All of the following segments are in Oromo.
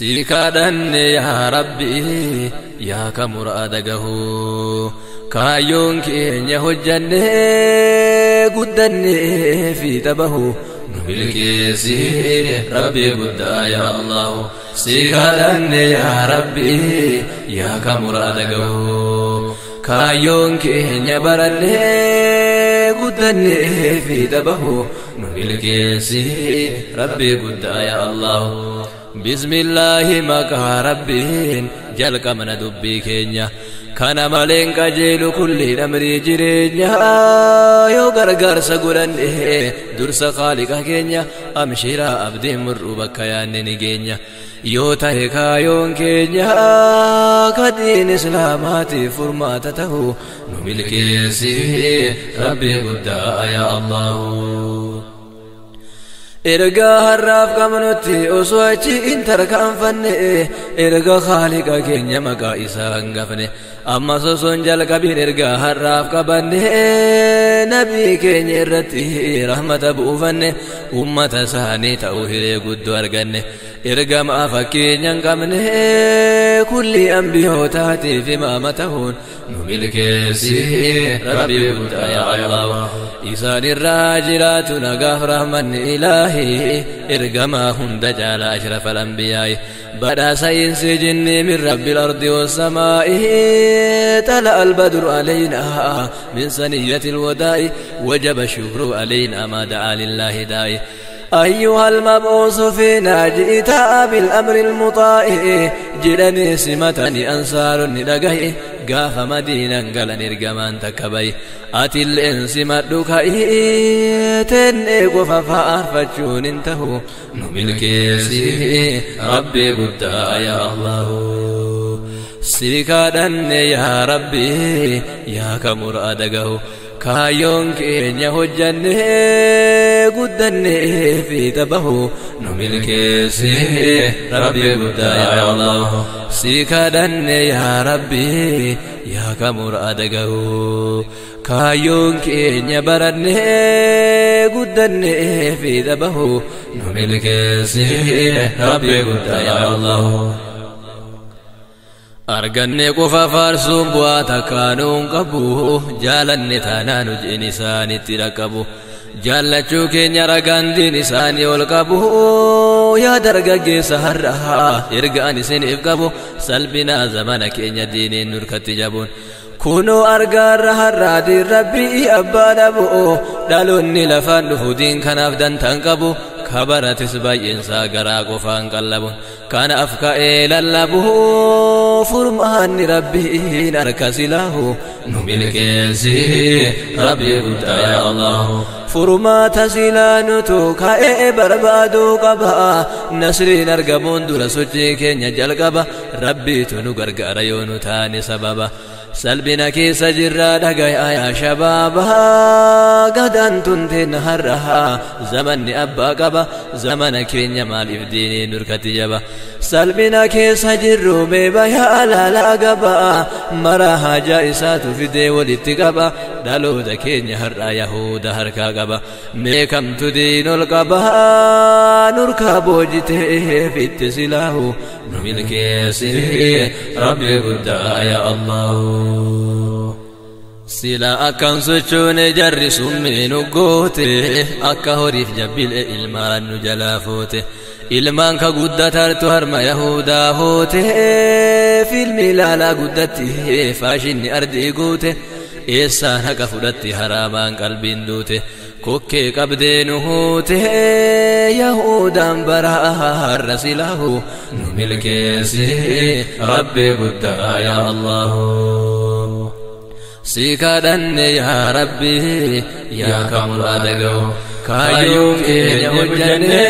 Si kadhanne yaa Rabbi, yaa ka muraada gahu, kaayyoon keenya hojjanne guddanne fi tabahu nu milkeessi Rabbi guddaa yaa Allahu. Si kadhanne yaa Rabbi, yaa ka muraada gahu, kaayyoon keenya baranne guddanne fi tabahu nu milkeessi Rabbi guddaa yaa Allahu. Bismillaahi, maqaa Rabbiin jalqabna dubbii keenya. Kana maleen qajeelu kulli amrii jireenya. Yoo gargaarsa godhanne dursa Khaaliqa keenya, amshiraa abdiin mur'u bakka yaanne ni geenya. Yoo ta'e kaayoon keenya kadiin Islaamaatiif furmaata ta'u nu milkeessi Rabbi guddaa yaa Allahu. Ergaa har'aaf qabnutti osoo achi hin tarkaanfanne, erga Khaaliqa keenya maqaa isaa hangafne, ammas osoo hin jalqabin ergaa har'aaf qabanne, nabii keenya irratti rahmata buufanne, ummata isaanii ta'uu hiree guddoo arganne, ergamaa fakkeenya hin qabne, kulli ambiyootaatiif imaama ta'uun nu milkeessi Rabbi guddaa yaa Allah. Isaan irraa jiraatu nagaaf rahmanni Ilaahi, ergamaa hunda caala ashraf al-anbiyaa'i, badhaasa insi jinni min rabbil ardi wassamaa'i. طلع البدر علينا من سنية الوداع، وجب الشكر علينا ما دعا لله داعي. أيها المبعوث فينا جئت بالأمر المطاع جلني سمتني أنصار ندقي قاف مدينة قال نرقمان تكبي أتي الإنس مدك تنق ففارفتشون انتهوا نملكيسي ربي قد يا الله. Si kadhanne yaa Rabbi, yaa ka muraada gahu, kaayyoon keenya hojjanne guddanne fi tabahu nu milkeessi Rabbi guddaa yaa Allah. Si kadhanne yaa Rabbi, yaa ka muraada gahu, kaayyoon keenya baranne guddanne fi tabahu nu milkeessi Rabbi guddaa yaa Allah. Arganne qofa faarsuun bu'aa takkaanuun qabu, jaalanne taanaan hojiin isaanitti dhaqqabu, jaallachuu keenya ragaan diin isaanii ol qabu. Yaa dargaggeessa har'aa, ergaan isiniif qabu, salphinaa zamana keenya diiniin nurkatti jabuun kunoo argaarra. Har'aatiin Rabbii abbaa dhabu, dhaloonni lafaan dhufu diin kanaaf dantaan qabu, kabaratis baay'eensaa garaa qofaan qallabuun. Kanaaf ka'ee lallabu, furmaanni Rabbiin harka silaahu nu milkeessi Rabbii guddaa yaa Allah. Furmaata silaa nutu ka'ee barbaaduu qaba, nasriin argamuun dura sochii keenya jalqaba. Rabbiitu nu gargaara yoo nu taane sababa. Salphina keessa jirraa dhagaya yaa shabaaba, gadaan tun har'a zamanni abbaa qaba, zamana keenya maaliif diiniin nurkatti jaba? Salphina keessa jirru mee bayaa alaalaa qaba, mara haajaa isaatu fidee walitti qaba. Dhaloota keenya har'a Yahuda harkaa qaba, mee kamtu diin ol qaba? Nurkaa boojitee fitti silaahu nu milkeessi Rabbi guddaa yaa Allah. Sila akkan sochoone jarri summii nu goote, akka horiif jabbile ilmaan nu jalaa foote, ilmaan ka guddatartu harma Yahudaa hoote, filmi ilaalaa guddatti faashinni ardii guute, eessaan haqa fudhatti haraamaan qalbiin duute, kokkee qabdee nu huute Yahudaan bara har'a. Silaahu nu milkeessi Rabbi guddaa yaa Allahu. Si kadhanne yaa Rabbi, yaa ka muraada gahu, kaayyoon keenya hojjanne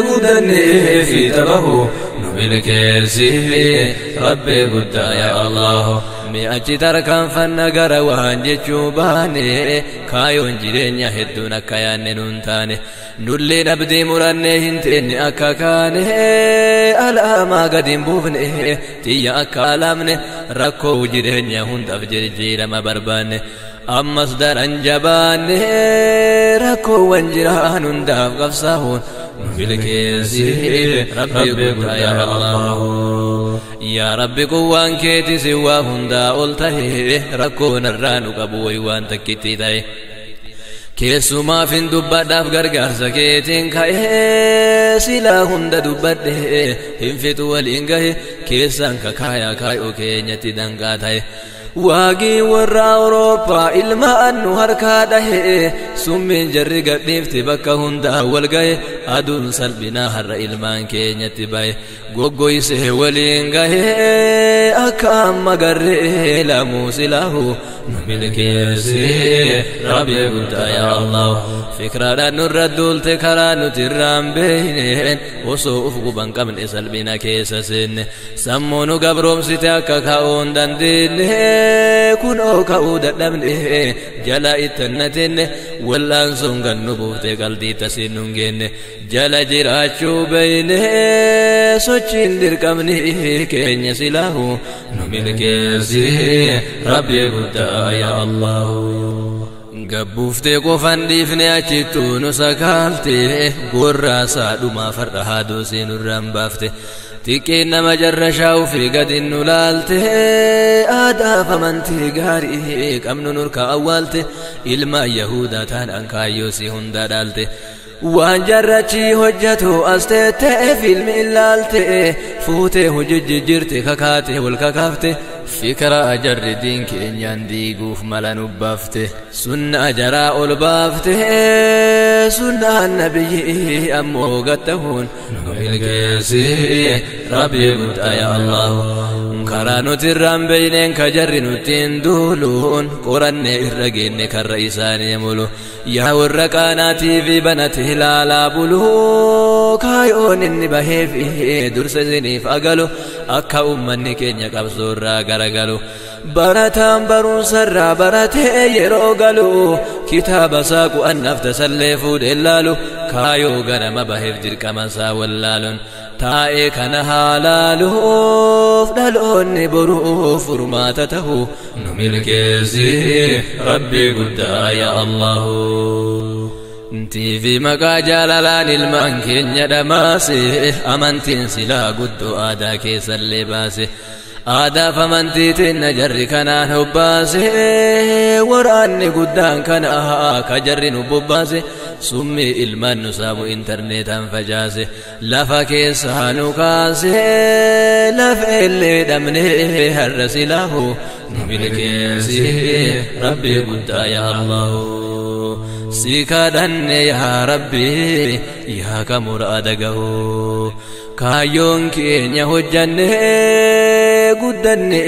guddanne fi tabahu nu milkeessi Rabbi guddaa yaa Allah. Mi'achi tarkaanfanna gara waan jechuu baane, kaayoon jireenya hedduun akka yaanne nuun taane, nulleen abdii murannee hin teenne akka kaane, alaamaa gadi hin buufne xiyya akka alaamne, rakkoo jireenya hundaaf jijjiirama barbaanne, ammas daran jabaanne rakkoowwan jiraan hundaaf qabsaa'uun Nu milkeessi Rabbi guddaa yaa Allahu. Yaa Rabbi quwwaan keeti si waa hundaa ol tahe, rakkoon irraa nu qabu wayi waan takkitti ta'e. Keessumaaf hin dubbadhaaf gargaarsa keetiin ka'ee, silaa hunda dubbadhe hin fixu waliin gahe, keessaan kakaayaa kaayoo keenyatti danqaa ta'e. Waagii warra Awurooppaa ilmaan nu harkaa dhahe, summiin jarri gadhiifti bakka hundaa wal gahe, aduun salphinaa har'a ilmaan keenyatti bahe, goggoysee waliin gahe akka amma garree lamuu silaahu nu milkeessi Rabbi guddaa yaa Allah. Fikraadhaan nurra duulte karaa nuti irraan beeyneen, osoo uf guban qabne salphina keessa seenne, sammuu nu gabroomsite akka ka'uu hin dandeenye, kunoo ka'uu dadhabne jala ittannatenne, wal'aansoon gan nu buufte qalbii tasiin nun geenne, jala jiraachuu beeyne sochiin dirqamni keenya silaahu nu milkeessi Rabbi guddaa yaa Allahu. Gabbuuftee qofan dhiifne achittuu nu sakaalte, gorraasaa dhumaa farra haaduu seenurraan baafte, xiqqeen nama jarra shaa'uu fi gadi nu laalte, aadaaf amantii gaarii qabnu nurka awwaalte, ilmaan Yahudaa taanaan kaayyoo si hundaa dhaalte. Waan jarrachi hojjetu as teettee fiilmi ilaalte, fuutee hojii jijjiirte kakaate wal kakaafte, fikra jarri diin keenyaan diiguuf mala nu baafte, sunnaa jaraa ol baafte, sunnaan nabiyyi ammoo gattahuun nu milkeessi Rabbi guddaa yaa Allah. Karaa nuti irraan beeyneen ka jarri nutiin duuluun, qorannee irra geenne karra isaanii mulu, yaa warra qaanaatii fi banate ilaalaa bulu, kaayoon inni baheef dursa isiniif agalu, akka ummanni keenya qabsoorraa garagalu. Barataan barumsarraa baratee yeroo galu, kitaaba isaa qu'annaaf tasallee fuudhee laalu, kaayoo ganama baheef dirqama isaa wallaaluun taa'ee kana haalaaluuf dhaloonni boruuf furmaata tahu nu milkeessi Rabbi guddaa yaa Allahu. TV maqaa jaalalaan ilmaan keenya dhamaase, amantiin silaa guddoo aadaa keessallee baase, aadaaf amantii teenna jarri kanaan hobbaase, waraanni guddaan kana ka jarri nu bobbaase, summii ilmaan nu saamu intarneetaan facaase, lafa keessaa nu kaase, lafa illee dhabne har'a silaahu nu milkeessi Rabbi guddaa yaa Allahu. Si kadhanne yaa Rabbi yaa ka muraada gahu, kaayyoon keenya hojjanne guddanne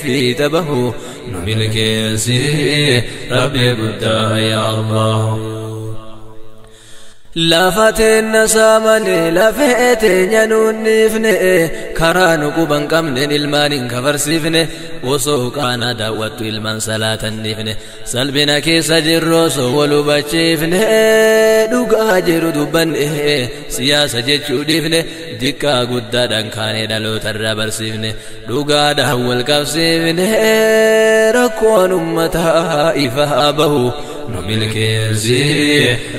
fiixa bahu nu milkeessi Rabbi guddaa yaa Allah. Lafa teenna saamane lafee teenya nuun dhiifne, karaa nu quban qabneen ilmaan hin kafarsiifne, osoo qaanaa daawwattu ilmaan salaatan dhiifne, salphina keessa jirru osoo wal hubachiifne, dhugaa jiru dubbanne siyaasa jechuu dhiifne, diqqaa guddaadhaan kaanee dhalootarraa barsiifne, dhugaadhaan wal qabsiifne, rakkoon ummataa ifa bahu nu milkeessi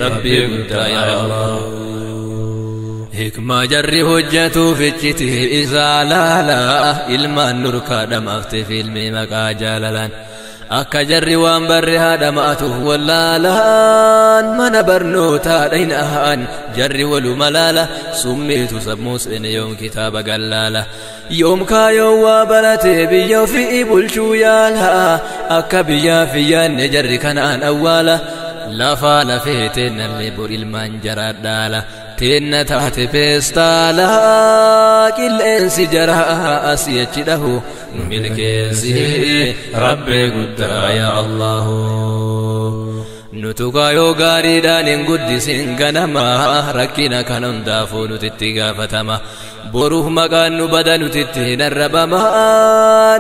Rabbi guddaa yaa Allah. Hikmaa jarri hojjetuuf iccitii isaa laala, ilmaan nurkaa dhamaafte fiilmii maqaa jaalalaan, akka jarri waan barre haadhamaatuuf wallaalaan, mana barnootaa dhayna'an jarri waluma laala, summiitu sammuu seene yoom kitaaba gallaala, yoom kaayoon waa barate biyya ofii bulchuu yaala, akka biyyaa fi yaanne jarri kanaan awwaala, lafaa lafee teennallee bor ilmaan jaraa dhaala, teenna taate peestaala, qilleensi jaraa asii achi dhahu nu milkeessi Rabbi guddaa yaa Allahu. Nutu kaayoo gaariidhaan hin guddisin ganama, rakkina kan hundaafuu nutitti gaafatama, boruuf maqaan nu bada nutitti hin arrabama,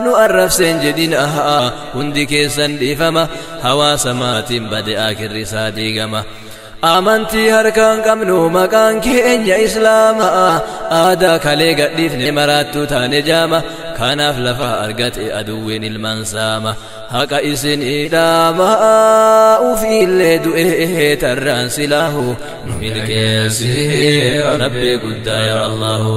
nu arrabseen jedhina hundi keessan dhiifama, hawaasa maatiin bade akirri isaa diigama. Amantii harkaan qabnu maqaan keenya islaama, aadaa kalee gadhiifne maraattuu taane jaama, Kanaaf lafa argate aduwwiin ilmaan saama haqa isinii dhaama ufiillee du'ee tarraan silaahu nu milkeessi Rabbi guddaa yaa Allahu.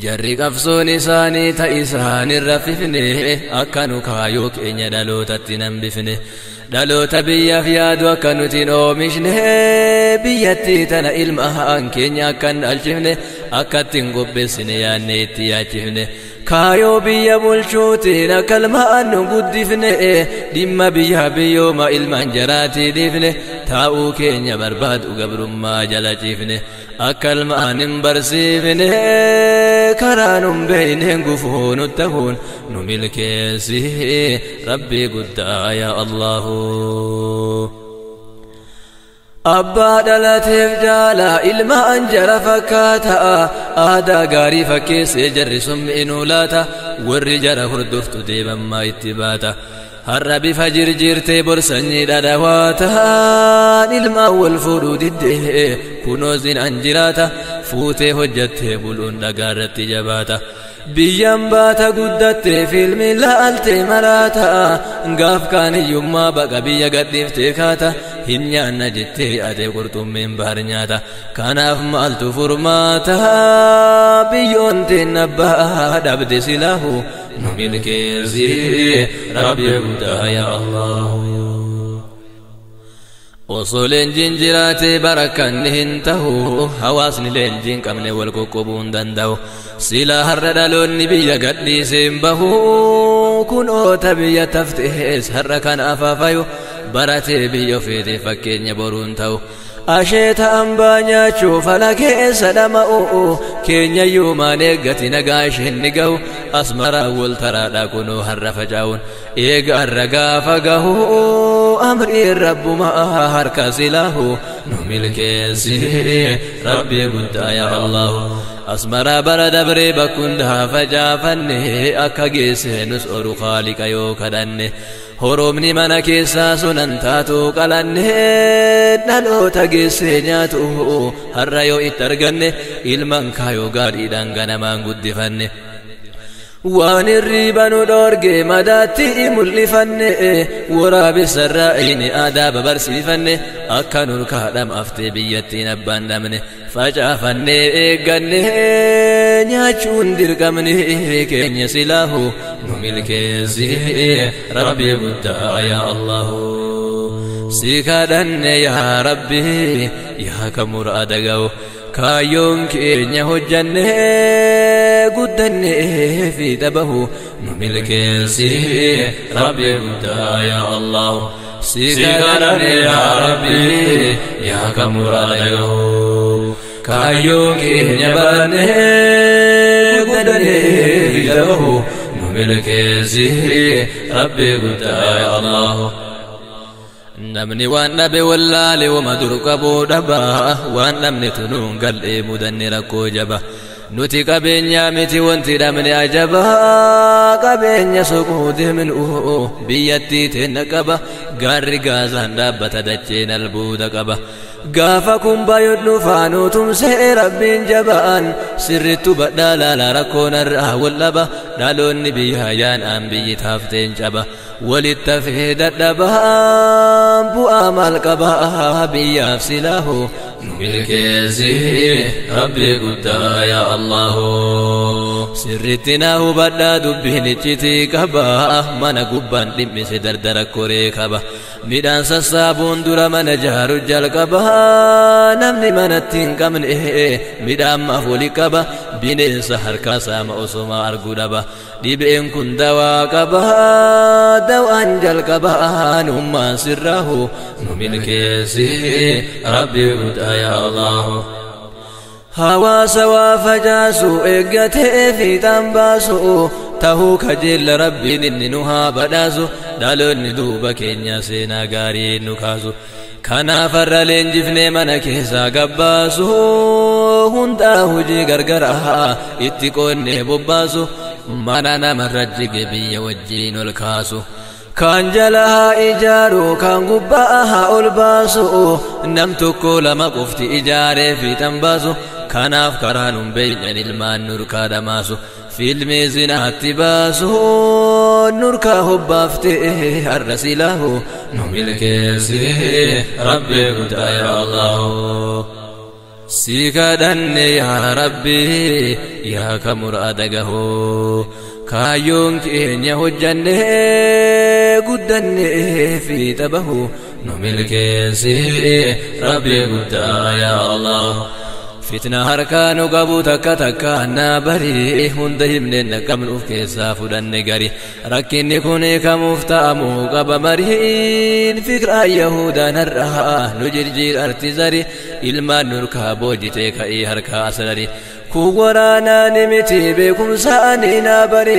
Jarri qabsoon isaanii ta isaan irra fifne akka nu kaayoo keenya dhalootatti nan bifne dhaloota biyyaaf yaadu akka nuti hin oomishne biyyattii tana ilmaan keenya akka hin dhalchifne akka ittiin qopheessine yaadne itti yaachifne kaayoo biyya bulchuutiin akka ilmaan nu guddifne dhimma biyya biyyooma ilmaan jaraatii dhiifne taa'uu keenya barbaadu gabrummaa jala ciifne akka ilmaan hin barsiifne karaa nun beeyneen gufuu nu ta'uun nu milkeessi Rabbii guddaa yaa Allahu. Abbaa dhalateef jaala ilmaan jara fakkaata aadaa gaarii fakkeessee jarri summiinuu laata warri jara hordoftu deebammaa itti baata. Har'a bifa jirjiirtee borsanyii dhadhawaataan ilmaan wal fuudhuu diddee kunoo zinaan jiraata fuutee hojjattee buluun dhagaa irratti jabaata. Biyyaan baata guddattee fiilmiin laaltee maraata gaaf kaan hiyyummaa baqa biyya gadhiiftee kaata hin nyaanna jettee yaadee qurxummiin bahar nyaata kanaaf maaltu furmaata biyyoon teen abbaa dhabde silaahu nu milkeessi Rabbi guddaa yaa Allahu. Osoo leenjiin jiraatee barakkanni hin tahu hawaasni leenjiin qabne wal qoqqobuu hin danda'u silaa har'a dhaloonni biyya gadhiisee hin bahu kunoota biyya taftees har'a kan afaafayu baratee biyya ofiitiif fakkeenya boruun ta'u. Asheeta hambaa nyaachuuf ala keessa dhama'u keenya yuumaan eeggati nagaa isheen ni gahu asmaraa wal taraadha kunoo har'a faca'uun eega har'a gaafa gahu amriin rabbumaa harka silaahu nu milkeessi Rabbi guddaa yaa Allahu. Asmaraa bara dabree bakka facaafanne akka geesse nus oru khaaliqa yoo kadhanne horomni mana keessaa sunan taatu qalanne dhaloota geesse nyaatu har'a yoo itti arganne ilmaan kaayoo gaariidhaan ganamaan guddifanne. Waan hirriba nu dhoorge madaatti mul'ifanne waraabessarraa inni aadaa babarsiifanne akka nurkaa dhamaaftee biyyattiin abbaan dhabne facaafannee eegganne nyaachuun dirqamne keenya silaahu nu milkeessi Rabbi guddaa yaa Allahu. Si kadhanne yaa Rabbi yaa ka muraada ga'u kaayyoon keenya hojjanne guddanne fi dhabahu nu milkeessi Rabbi guddaa yaa Allahu. Si kadhanne yaa Rabbi yaa ka muraada ga'u kaayyoon keenya baranne guddanne fi dhabahu nu milkeessi Rabbi guddaa yaa Allahu. Namni waan dhabe wallaale wama dur qabuu dhaba waan dhabne tunuun gal'ee mudanne rakkoo jaba nuti qabeenyaa miti wanti dhabne ajaba qabeenya suquu deemnu biyyattii teenna qaba gaarri gaazaan dhaabbata dacheen albuuda qaba gaafa kun baay'ee dhufaanuu tumsee Rabbiin jabaan sirrittu badhaa laala rakkoon har'aa wal dhaba dhaloonni biyyaa yaanaan biyyi taafteen caba walitti hafee dadhabaan bu'aa maal qabaa biyyaaf silaahu nu milkeessi Rabbi guddaa yaa Allahu. Sirritti naa hubadhaa dubbiin iccitii qaba mana gubbaan dhimmise dardara koree qaba midhaan sassaabuun dura mana jaaru jalqaba namni manatti hin qabne midhaan maaf wali qaba bineensa harkaa saama osoma arguu dhaba dhibeen kun dawaa qaba dawaan jalqabaan ummaan sirraahu nu milkeessi Rabbi guddaa yaa Allahu. Hawaasa waa facaasu eeggatee fiixaan baasu tahuu kajeella Rabbiin inni nu haa badhaasu dhaloonni duuba keenya seenaa gaarii nu kaasu kanaaf har'a leenjifnee mana keessaa gabbaasu hundaa hojii gargaraa itti qoonnee bobbaasu mana namarra jige biyya wajjiin ol kaasu. Kan jala haa ijaaru kan gubbaa haa ol baasu nam tokko lama qofti ijaaree fiixan baasu kanaaf karaa nun beeynan ilmaan nurkaa dhamaasu Fiilmii zinaatti baasuun nurkaa hobbaaftee har'a silaahu nu milkeessi Rabbi guddaa yaa Allahu. Si kadhanne yaa Rabbi yaa ka muraada gahoo kaayyoon keenya hojjanne guddanne fiixa bahu nu milkeessi Rabbi guddaa yaa Allah. Fitna harkaa nu qabu takka takka naa bari hunda himneen dhaqqabnu of keessaa fudhanne gari rakkinni kun kamuuf ta'amuu qaba mariin fikraa yahudaan har'aa nu jirjiirarti zari ilmaan nurkaa boojitee ka'ii harkaa aslari kun waraanaa ni miti beekumsaani naa bari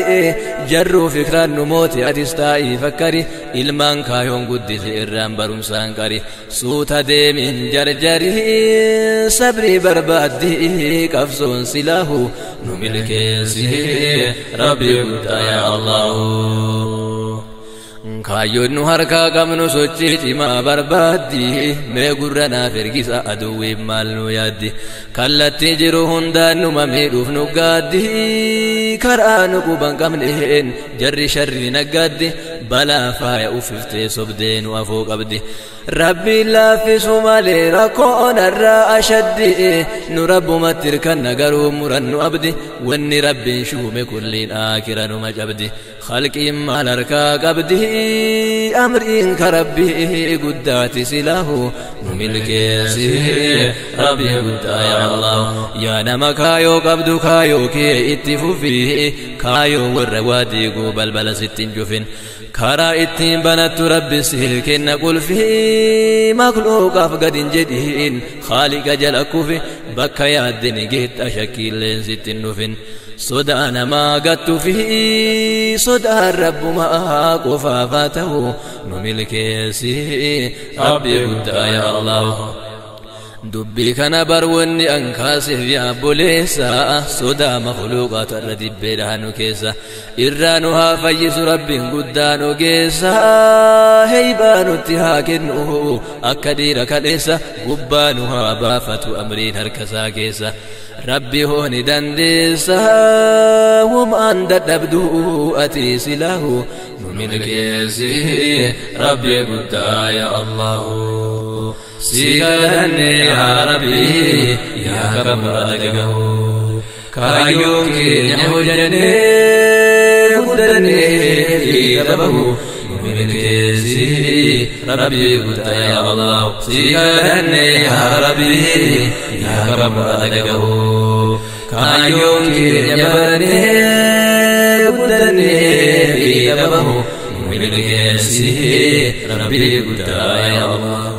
jarruu fikraan nu mooti atis taa'ii fakkari ilmaan kaayoon guddise irraan barumsaan qari suuta deemin jarjari sabrii barbaaddi qabsoon silaahu nu milkeessi Rabbi guddaa yaa Allahu. Kaayyoon nu harkaa qabnu sochii cimaa barbaaddi mee gurra naaf ergisa aduwwiin maal nu yaaddi kallattii jiru hundaan numa miidhuuf nu gaaddi karaa nu quban qabneen jarri sharri naggaaddi balaa faaya uffiftee sobdee nu afoo qabdi. Rabbiin laaffisu malee rakkoon irraa ashaddi nu rabbumatti hirkanna garuu murannu abdi wanni Rabbiin shuume kulliin aakira numa cabdi khalqiin maal harkaa qabdi amriin ka Rabbii guddaati silaahu nu milkeessi Rabbii guddaa yaa Allah. Yaa nama kaayoo qabdu kaayoo kee itti fufi kaayoo warra waa diiguu balbala sitti hin cufin karaa ittiin banattu Rabbi si kenna qulfii makluuqaaf gad hin jedhiin khaaliqa jala kufi bakka yaaddin geetta shakkiilleen sitti hin dhufin sodaa namaa gattu fi sodaan rabbumaa qofaaf haa ta'u nu milkeessi Rabbi guddaa yaa Allah. Dubbii kana barwanni an kaaseef yaa obboleessa sodaa makhluuqaatu irra dibbeedha nu keessa irraa nu haa fayyisu Rabbiin guddaa nu geessa heybaa nutti haa kennu akka dhiira kadheessa gubbaa nu haa baafatu amriin harkasaa keessa Rabbi hooni dandeessa womaan dadhabdu ati silaahu nu milkeessi Rabbi guddaa yaa Allahu. Si kadhanne yaa Rabbi yaa ka muraada gahu kaayyoon keenya hojjanne guddanne fiixa bahu nu milkeessi Rabbi guddaa yaa Allah. Si kadhanne yaa Rabbi yaa ka muraada gahu kaayyoon keenya baranne guddanne fiixa bahu nu milkeessi Rabbi guddaa yaa Allah.